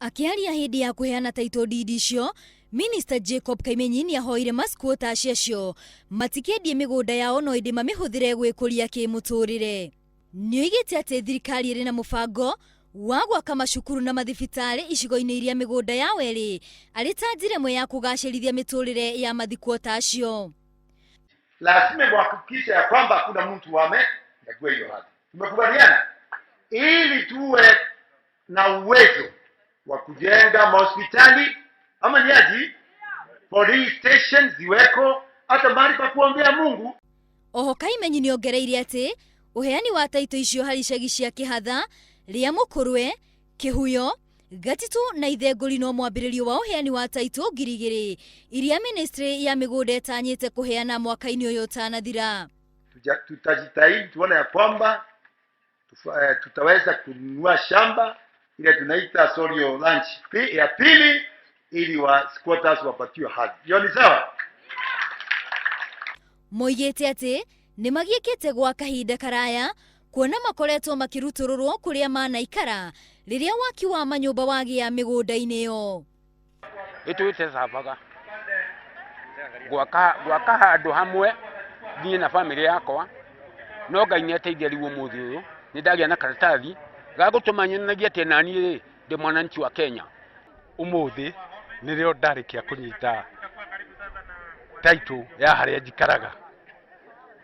Akĩaria hĩndĩ ya kũheana title deed icio, Minista Jacob Kaimenyi nĩahoire ma-squatters acio matikendie mĩgũnda yao no ĩndĩ mamĩhũthĩre gwĩkũria kĩmũtũrĩre. Nĩoigĩte atĩ thirikari ĩrĩ na mũbango wa gwaka macukuru na mathibitarĩ icigo-inĩ iria mĩgũnda yao ĩrĩ arĩ ta njĩra ĩmwe ya kũgacĩrithia mĩtũrĩre ya mathikuota acio. Lazima kuhakikisha ya kwamba hakuna mtu ame hiyo hati. Tumekubaliana ili tuwe na uwezo wa kujenga mahospitali ama ni aji police station ziweko hata mahali pa kuombea Mungu. Oho Kaimenyi nĩongereire atĩ ũheani wa taitũ icio harĩ icagi cia Kĩhatha, Rĩa Mũkũrwe, Kĩhuyo, Gatitũ na Ithengũri no mwambĩrĩrio wa ũheani wa taitũ 2000 iria ministry ya mĩgũnda ĩtanyĩte kũheana mwaka-inĩ ũyũ ũtanathira. Tutajitahidi tuone ya kwamba tutaweza kununua shamba ile tunaita Sorio Ranch ya pili ili wa squatters wapatiwe hadhi. Hiyo ni sawa? Moigĩte atĩ nĩ magiĩkĩte gwa kahinda karaya kuona makoretwo makĩrutũrũrwo kũrĩa manaikara rĩrĩa waki wa manyũmba wagĩa mĩgũnda-inĩ ĩyo. Ĩtũĩte cabaga gwaka gwaka handũ hamwe niĩ na bamĩrĩ yakwa no Ngai nĩ ateithia rĩu ũmũthĩ ũyũ nĩ ndagĩa na karatathi ga gũtũma nyonanagie atĩ naniĩ rĩ ndĩ mwananchi wa Kenya. Ũmũthĩ nĩrĩo ndarĩkia kũnyita title ya harĩa njikaraga,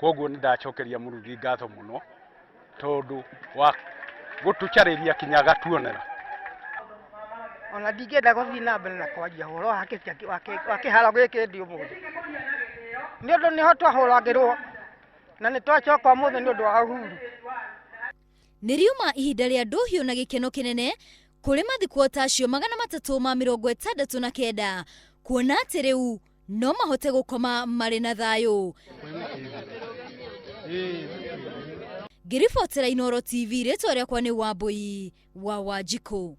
koguo nĩ ndacokeria Mũrungu ngatho mũno tondũ wa gũtũcarĩria kinya agatuonera. Ona ndingĩenda gũthiĩ na mbere na kwaria ũhoro wa kĩharo gĩkĩ ndĩ ũmũthĩ, nĩ ũndũ nĩho twahũragĩrwo na nĩ twacoka ũmũthĩ nĩ ũndũ wa uhuru. Nĩ riuma ihinda rĩa ndũhiũ na gĩkeno kĩnene kũrĩ mathikuota acio 369 kuona atĩ rĩu no mahote gũkoma marĩ na thayũ. Ngĩribotera Inooro TV, rĩtwa rĩakwa nĩ Wambũi wa Wanjikũ.